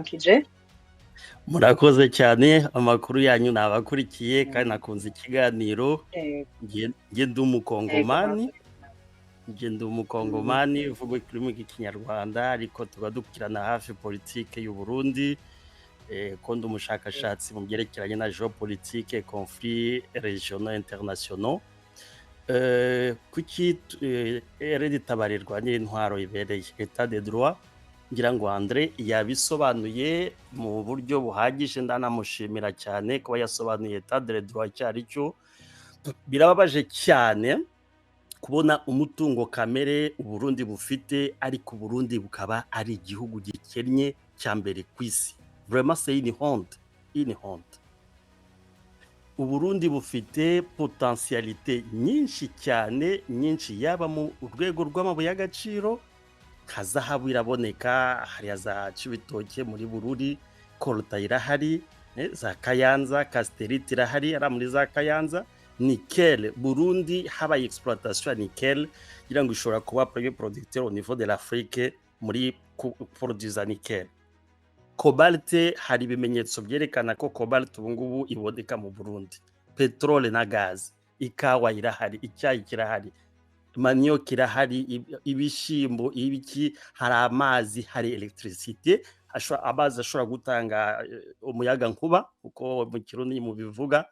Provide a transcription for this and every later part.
Turakuramukije. Murakoze cyane. Amakuru yanyu nabakurikiye kandi nakunze ikiganiro. Nge ndi Umukongomani, nge ndi Umukongomani uvuga ururimi rw'Ikinyarwanda, ariko tuba dukurikirana hafi politike y'u Burundi, ko ndi umushakashatsi mu byerekeranye na géopolitique, conflits régionaux, internationaux. Kuki RED Tabara irwanya intwaro ibereye, état de droit? Ngira ngo Andre yabisobanuye mu buryo buhagije, ndanamushimira cyane kuba yasobanuye état de droit icyo ari cyo. Birababaje cyane kubona umutungo kamere Uburundi bufite, ariko Uburundi bukaba ari igihugu gikennye cya mbere ku isi. Vraiment, c'est une honte, une honte. Uburundi bufite potentialité nyinshi cyane, nyinshi, yaba mu rwego rw'amabuye y'agaciro nka zahabu iraboneka hariya za Cibitoke, muri Bururi, coltan irahari, za Kayanza, cassitérite irahari ari muri za Kayanza, nickel. Burundi habaye exploitation ya nickel, kugira ngo ishobora kuba premier producteur au niveau de l'Afrique muri produza nickel. Cobalt, hari ibimenyetso byerekana ko cobalt ubu ngubu iboneka mu Burundi. Petrole na gaz, ikawa irahari, icyayi kirahari, manioc irahari, ibishyimbo, ibiki, hari amazi, hari électricité, amazi ashobora gutanga umuyaga nkuba, uko mu Kirundi mubivuga.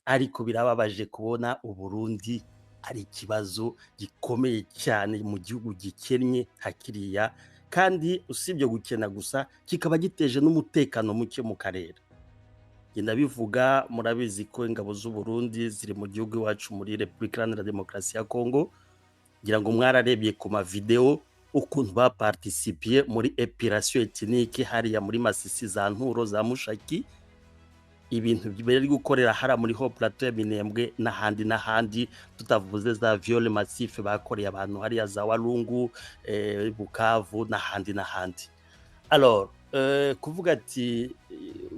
Ariko birababaje kubona Uburundi ari ikibazo gikomeye cyane mu gihugu gikennye nka kiriya, kandi usibye gukena gusa, kikaba giteje n'umutekano muke mu karere. Ngenda bivuga, murabizi ko ingabo z'u Burundi ziri mu gihugu iwacu, muri Repubulika Iharanira Demokarasi ya Kongo. Ngira ngo mwararebye ku mavideo ukuntu baparticipiye muri épuration ethnique hariya muri Masisi, za Nturo, za Mushaki, ibintu bari gukorera hariya muri Haut Plateau ya Minembwe n'ahandi n'ahandi, tutavuze za viols massifs bakoreye abantu hariya za Walungu, Bukavu n'ahandi n'ahandi. Alors, kuvuga ati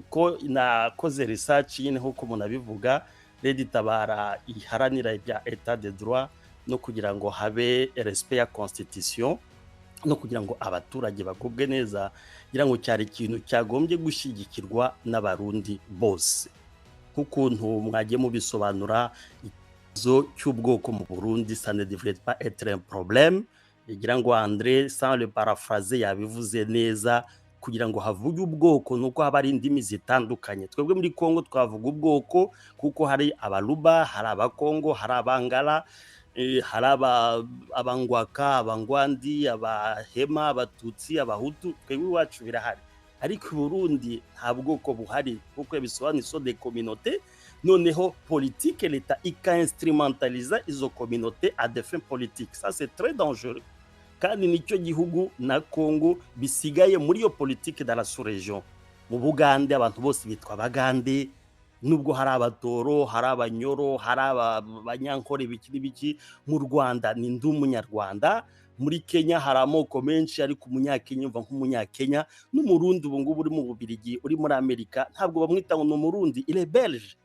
ko nakoze research nyine nk'uko umuntu abivuga, RED Tabara iharanira ibya état de droit no kugira ngo habe respect ya constitution no kugira ngo abaturage bagubwe neza, ngira ngo cyari ikintu cyagombye gushyigikirwa n'Abarundi bose. Nk'ukuntu mwagiye mubisobanura, ikibazo cy'ubwoko mu Burundi, ça ne devrait pas être un problème. Ngira ngo André, sans le paraphraser, yabivuze neza. Kugira ngo havuge ubwoko nuko haba ari indimi zitandukanye. Twebwe muri Kongo twavuga ubwoko kuko hari Abaluba, hari Abakongo, hari Abangala, hari Abangwaka, Abangwandi, Abahema, Abatutsi, Abahutu. Twebwe iwacu birahari, ariko i Burundi nta bwoko buhari kuko yabisobanuye, sont des communautés. Noneho politique, leta ikainstrumentaliza izo communautés à des fins politiques, ça c'est très dangereux. Kandi nicyo gihugu na Congo bisigaye muri iyo politique dans la sous-région. Mu Bugande abantu bose bitwa Abagande, nubwo hari Abatoro, hari Abanyoro, hari Abanyankore, ibiki n'ibiki. Mu Rwanda ni ndi Umunyarwanda. Muri Kenya hari amoko menshi, ariko Umunyakenya umva nk'Umunyakenya. N'Umurundi ubu ngubu uri mu Bubirigi, uri muri Amerika, ntabwo bamwita ngo ni Umurundi, il est Belge.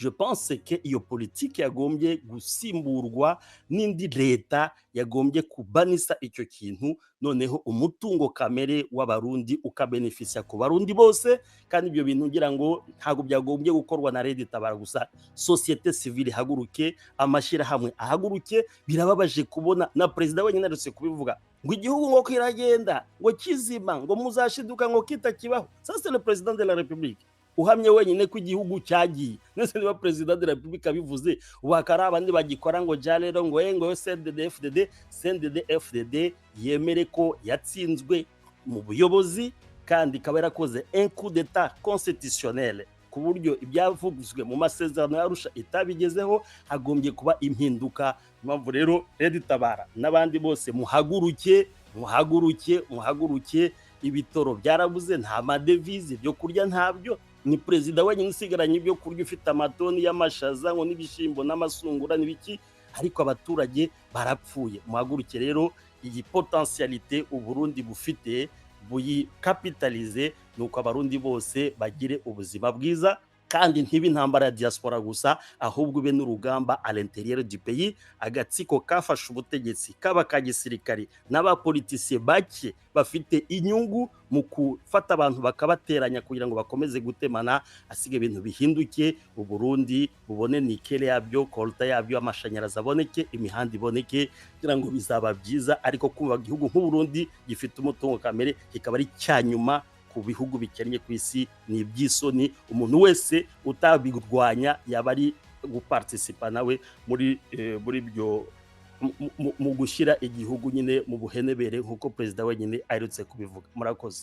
Je pense que iyo politike yagombye gusimburwa n'indi leta yagombye kubanisa icyo kintu, noneho umutungo kamere w'Abarundi ukabenefisia ku Barundi bose. Kandi ibyo bintu ngira ngo ntabwo byagombye gukorwa na RED Tabara gusa. Société civile ihaguruke, amashyirahamwe ahaguruke. Birababaje kubona na perezida wenyine aherutse kubivuga ngo igihugu ngo kiragenda ngo kizima, ngo muzashiduka ngo kitakibaho. Ça, c'est le président de la République uhamye wenyine ko igihugu cyagiye. Nese niba président de la République abivuze, ubu hakaba hari abandi bagikora ngo ja rero ngo ngo CNDD FDD, CNDD FDD yemere ko yatsinzwe mu buyobozi, kandi ikaba yarakoze un coup d'état constitutionnel ku buryo ibyavuzwe mu masezerano y'Arusha itabigezeho. Hagombye kuba impinduka. Impamvu rero RED Tabara n'abandi bose, muhaguruke, muhaguruke, muhaguruke. Ibitoro byarabuze, nta madevize, ibyo kurya ntabyo. Ni perezida wenyine usigaranye ibyo kurya, ufite amatoni y'amashaza ngo n'ibishyimbo n'amasungura n'ibiki, ariko abaturage barapfuye. Muhaguruke rero, iyi potentialité Uburundi bufite buyikapitalize, nuko Abarundi bose bagire ubuzima bwiza. Kandi ntibe intambara ya diaspora gusa, ahubwo ube n'urugamba à l'intérieur du pays. Agatsiko kafashe ubutegetsi, kaba ka gisirikari n'abapoliticiens bake bafite inyungu mu gufata abantu bakabateranya kugira ngo bakomeze gutemana, asiga ibintu bihinduke, Uburundi bubone nickel yabyo, coltan yabyo, amashanyarazi aboneke, imihanda iboneke, kugira ngo bizaba byiza. Ariko kumva igihugu nk'Uburundi gifite umutungo kamere kikaba ari cya nyuma ku bihugu bikennye ku isi ni iby'isoni. Umuntu wese utabirwanya yaba ari guparticipa nawe muri byo mu gushyira igihugu nyine mu buhenebere, nk'uko perezida wenyine aherutse kubivuga. Murakoze.